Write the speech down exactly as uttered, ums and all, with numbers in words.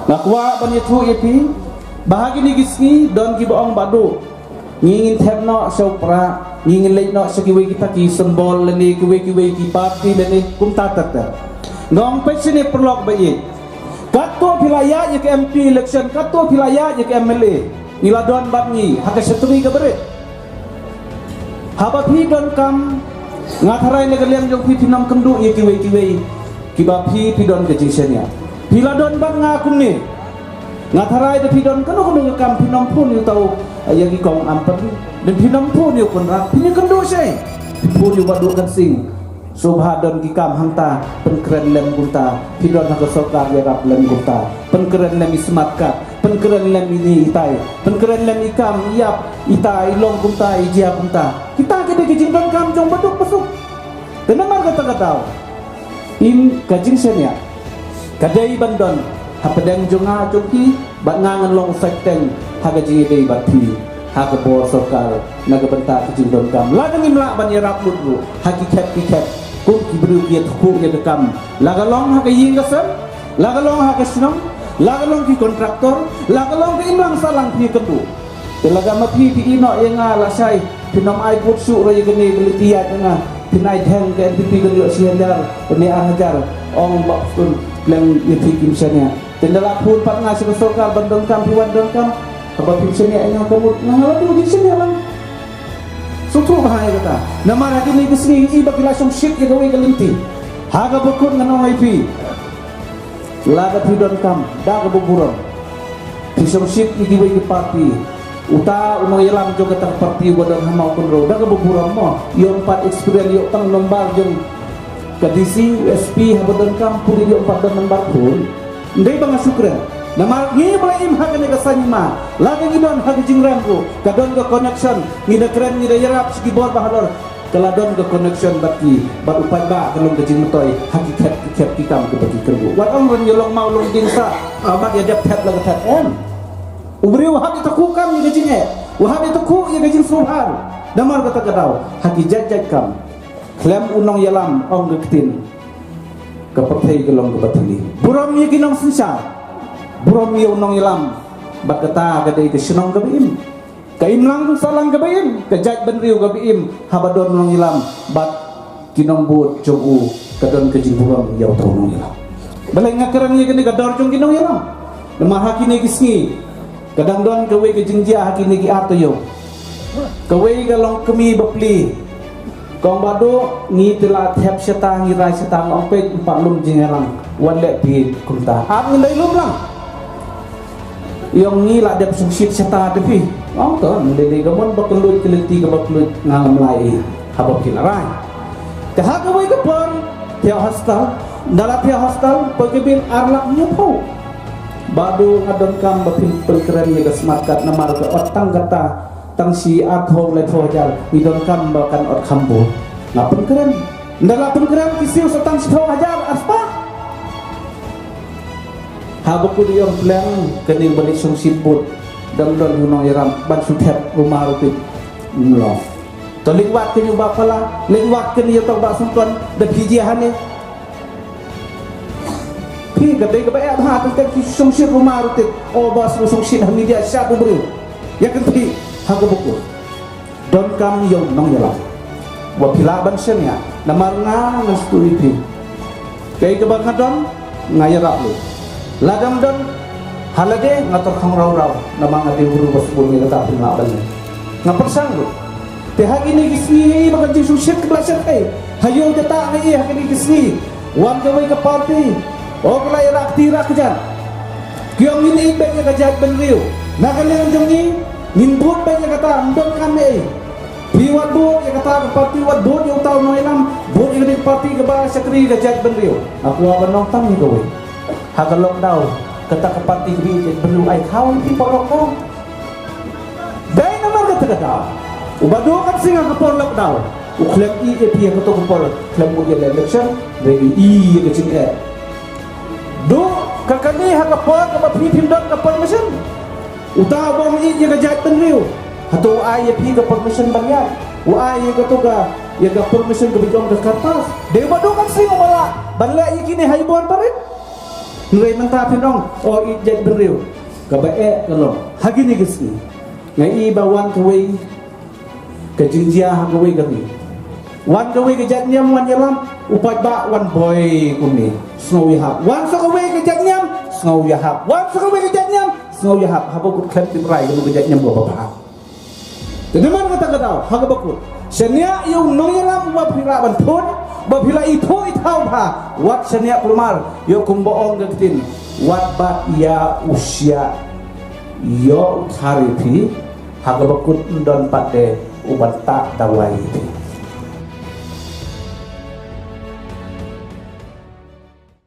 Nga kwah ban ïathuh ïa phi ba ha kine ki sngi don kiba ong ba duh ngi ngin thep noh sha u Prah, ngi ngin leit noh sha kiwei kita ki symbol lane kiwei kiwei ki party lane kumta ter ter. Nga ong peit shane paralok ba ïeit. Katto phi la ïaid ïa ka M P election, katto phi la ïaid ïa ka M L A, ngi la don bad ngi ha ka shatri ka barit. Haba phi donkam, nga tharai na ka liang jong phi phin ym kynduh ïa kiwei kiwei kiba phi phi don ka jingshaniah. Phi la don bad nga kumne. Nga tharai da phi don kano kano ka kam phin ym phone ïa uta u, ïa ki kong Ampareen. Lane phin ym phone ïa u Conrad, phin ïakynduh shai. Phin phone ïa u Bah Duh Kan Sing. Sngewbha don ki kam hangta, pynkren lem kumta. Phi don ha ka sorkar, ïarap lem kumta. Pynkren lem i smart card, pynkren lem ine itai, pynkren lem i kam i ap ita, i long kumta, i jia kumta. Kita ki dei ki jingdonkam jong u baduk basuk. Te namar kata ka daw, ym, ka jingshaniah ka dei ban don hapdeng jong nga jong phi, bad nga ngan long u saikteng ha ka jingïadei bad phi ha ka bor sorkar na ka bynta ka jingdonkam. Lada ngim lah ban ïarap lut ruh ha ki khep ki khep kum ki briew ki ïathuh ïa ka kam, la ka long ha ka ïing ka sem, la ka long ha ka shnong, la ka long ki kontraktor, la ka long ka imlang sahlang, phi ïakynduh. Te lada ma phi phi ïeh noh ïa nga lashai, phin ym ai bud shuh ruh ïa kane ka lynti ïaid jong nga. Phin ai dheng ka N P P kan ïoh shi hajar ne ar hajar. Ong Bah Pustun, pleng ïa phi kim shaniah. Te ynda la phone pat nga sha ka sorkar ban donkam, phi wan donkam. Haba phim shaniah ïa nga ka mut nga, nga la duh jingshaniah lang. Sngewthuh bha ïa kata. Namar ha kine ki sngi i ba ki la shongshit ïa kawei ka lynti. Ha kaba kut ngan ong ïa phi, lada phi donkam da kaba burom, phi shongshit ïa kiwei ki party, uta u nongïalam jong kata ka party uba don ha Mawkynrew, da kaba burom mo. Ïoh pat experience, ïoh tang number jong ka D C, S P, haba donkam pule, ïoh pat don number phone. Ym dei ba nga shu kren. Namar ngi ba la im ha kane ka saiñ hima, lada ngi don ha ka jingrem ruh, ka don ka connection, ngi da kren, ngi da ïarap sha ki bor bahalor. Ka la don ka connection bad ki, bad u paidbah, ka long ka jingmyntoi ha ki khep ki khep ki kam kiba ki kyrduh. Wat ong ren ïa long maw long dieng sah, ah, bad ïa dep thep la ka thep, em. U briew u hap ïa takhuh kam ïa ka jingeh, u hap ïa takhuh ïa ka jingsngewbha. Namar kata ka daw ha ki jait jait kam, khlem u nongïalam, ong ka ktien, ka pyrthei ka long kaba thylli. Burom ïa ki nongsynshar, burom ïa u nongïalam, bad kata ka dei ka shnong kaba im. Ka imlang sahlang kaba im, ka jaitbynriew kaba im, haba don u nongïalam bad ki nongbud jong u, ka don ka jingburom ïa uta u nongïalam. Balei nga kren ïa kane ka dor jong ki nongïalam? Namar ha kine ki sngi ka dang don kawei ka jingjia ha kine ki ar taïew. Kawei ka longkmie bapli. Kong Bah Duh, ngi te la thep shata, ngi rai shata, nga ong peit, ym pat lum jingïalang. Wat leh phi kumta. Ap ngin dei lum lang. Ïong ngi la dep shongshit shata te phi. Ong to, ngi dei dei ka mon ba kylluid, ka lynti kaba kylluid, nga ngam lai ei haba phi la rai. Te ha kawei ka por, thiah hostel, da la thiah hostel, poi ka bill ar lak hynñiewphew. Bah Duh, nga donkam ba phin pynkren ïa ka smart card namar ka ot tang kata, tang shi arphew laiphew hajar, ngi donkam ba kan ot kham bud. Nga pynkren. Nda la pynkren ki siew sa tang shiphew hajar arspah. Haba kut ïong pleng kane ba leit shongshit bud, dang don u nongïalam ban shu thep rumah ruh phi. Ym long. To leit wad kane u Bah Pala, leit wad kane ïa uta u Bah Songkon, da phi jia hangne. Phi ka dei kaba eh bha tang tang ki shongshit rumah ruh phi. O ba shu shongshit ha media sha u briew. Ïa kan phi ha kaba kut. Donkam ïa u nongïalam. Wat phi lah ban shaniah namar nga, nga sngewthuh ïa phi. Kaei kaba nga don nga ïarap lut. Lada ym don, ha lade nga tyrkhong raw raw namar nga dei u briew ba sbun, ïa kata phim lah ban leh. Nga pyrshang lut. Te ha kine ki sngi ba ka jingshongshit ka la shyrkhei. Ha ïew jata nga ïohi ha kine ki sngi. Wan kawei ka party, o ka la ïarap kti ïarap kjat. Ki ong ngin ïeit beit ïa ka jaitbynriew. Na ka liang jong ngi ngin bud beit ïa kata, ym donkam ei. Phi wat bud ïa kata ka party, wat bud ïa uta u nongïalam, bud ïa ka party kaba shakri ka jaitbynriew. Nga kwah ban ong tang ïa kawei. Ha ka lockdown kata ka party kaba ïeit jaitbynriew ai khaw ïa phi por lockdown. Dei namar kata ka daw u Bah Duh Kan Sing ha ka por lockdown u khlem ïeit ïa phi ha kato ka por, khlem bud ïa la election, dei ïeit ïa ka jingeh. Duh ka kane ha ka por kaba phi phim don ka permission. Uta u bym ïeit ïa ka jaitbynriew, hato u ai ïa phi ka permission ban ïaid? U ai ïa kato ka, ïa ka permission kaba ïong ka kartas? Dei u Bah Duh Kan Sing uba lah ban leh ïa kine ha i bor barit. Hynrei mynta phin ong, o i jaitbynriew, kaba eh ka long ha kine ki sngi. Nga i ba wan kawei ka jingjia ha kawei ka ri. Wan kawei ka jaitniam wan ïalam, u paidbah wan boi kumne, sngew ïahap. Wan sa kawei ka jaitniam, sngew ïahap. Wan sa kawei ka jaitniam, sngew ïahap. Haba kut khlem tip rai kano ka jaitniam kaba bha. Te namar kata ka daw, ha kaba kut, shaniah ïa u nongïalam uba phi lah ban phut, ba phi lah ithuh ithaw bha. Wat shaniah kulmar ïa u, kumba ong ka ktien, wat bat ïa u shiah, ïoh u thar ïa phi. Ha kaba kut, ym don pat de uban tah dawai ïa phi.